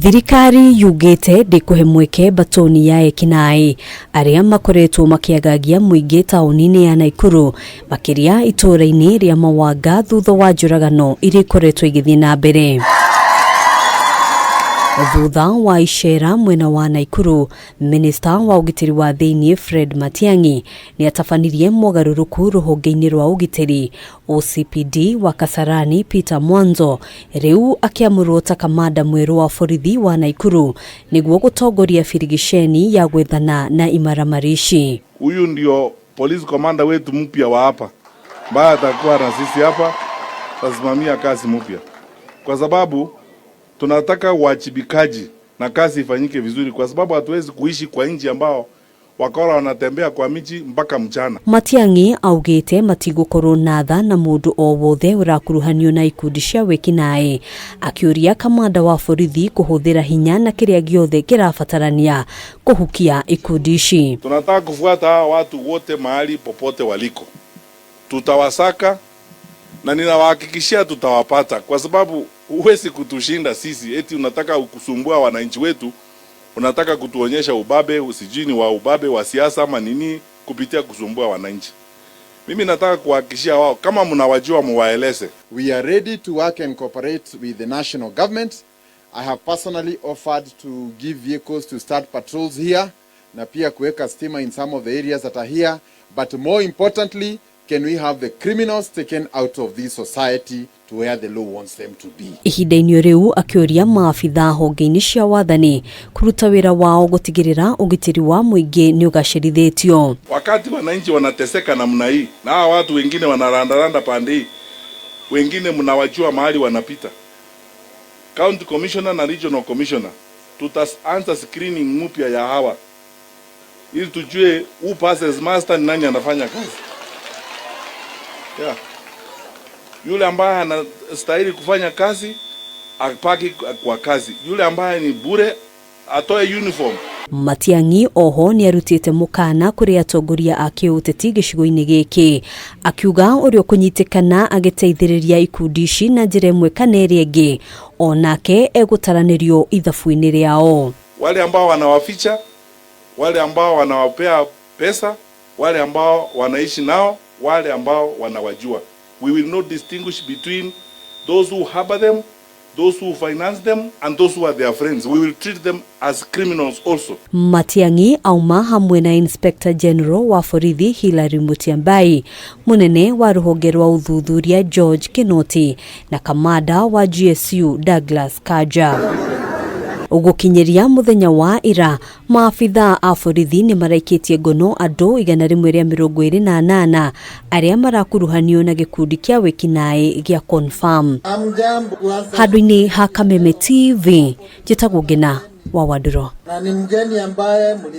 Thirikari yugĩte ndĩkũhe mweke mbatoni ya ekinaĩ arĩa makoretwo makĩagagia mũingĩ taũni-inĩ ya Naikuru, makĩria itũũra-inĩ rĩa Mawanga, thutha wa njũragano iria ikoretwo igĩthiĩ na mbere. Thutha wa icera mwena wa Naikuru, minista wa ũgitĩri wa thĩinĩ Fred Matiang'i nĩ atabanirie mogarũrũku rũhonge-inĩ rwa ũgitĩri. OCPD wa Kasarani Peter Mwanzo rĩu akĩamũrwo ta kamanda mwerũ wa borithi wa Naikuru nĩguo gũtongoria birigiceni ya gwethana na imaramari ici. Huyu ndio police commander wetu mpya wa hapa ambaye atakuwa na sisi hapa, tasimamia kazi mpya, kwa sababu tunataka uwajibikaji na kazi ifanyike vizuri, kwa sababu hatuwezi kuishi kwa nchi ambao wakora wanatembea kwa miji mpaka mchana. Matiang'i augĩte matigũkorwo na tha na mũndũ o wothe ũrakuruhanio na ikundi cia wĩkinaĩ, akĩũria kamanda wa borithi kũhũthĩra hinya na kĩrĩa gĩothe kĩrabatarania kũhukia ikundi ici. Tunataka kufuata hawa watu wote mahali popote waliko, tutawasaka na ninawahakikishia tutawapata, kwa sababu huwezi kutushinda sisi eti unataka kusumbua wananchi wetu, unataka kutuonyesha ubabe, usijui ni wa ubabe wa siasa ama nini, kupitia kusumbua wananchi. Mimi nataka kuhakikishia wao, kama mnawajua muwaeleze. We are ready to work and cooperate with the national government. I have personally offered to give vehicles to start patrols here na pia kuweka stima in some of the areas that are here. But more importantly, can we have the criminals taken out of this society to where the law wants them to be? Ihinda-inĩ rĩu akĩũria maabitha honge-inĩ cia wathani kũruta wĩra wao gũtigĩrĩra ũgitĩri wa mũingĩ nĩ ũgacĩrithĩtio. Wakati wananchi wanateseka namna hii na hawa watu wengine wanarandaranda pande hii, wengine mnawajua mahali wanapita. County commissioner na regional commissioner, tutaanza screening mpya ya hawa ili tujue who passes muster, ni nani anafanya kazi, yeah. Yule ambaye anastahili kufanya kazi apaki kwa kazi, yule ambaye ni bure atoe uniform. Matiang'i oho nĩ arutĩte mũkana kũrĩ atongoria a kĩũteti gĩcigo-inĩ gĩkĩ, akiuga ũrĩa ũkũnyitĩkana agĩteithĩrĩria ikundi ici na njĩra ĩmwe kana ĩrĩa ĩngĩ onake egũtaranĩrio ithabu-inĩ rĩao. Wale ambao wanawaficha, wale ambao wanawapea pesa, wale ambao wanaishi nao, wale ambao wanawajua. We will not distinguish between those who harbor them, those who finance them and those who are their friends. We will treat them as criminals also. Matiang'i auma hamwe na Inspector General wa borithi Hilary Mutyambai, munene wa ruhonge rwa uthuthuria George Kinoti na kamanda wa GSU Douglas Kanja. Gũkinyĩria mũthenya wa ira, maabitha a borithi nĩ maraikĩtie ngono andũ 128 arĩa marakuruhanio na gĩkundi kĩa wĩkinaĩ gĩa Confirm. Handũ-inĩ ha Kameme TV, njĩtagwo Ngina wa Wandũro. Na ni mgeni ambaye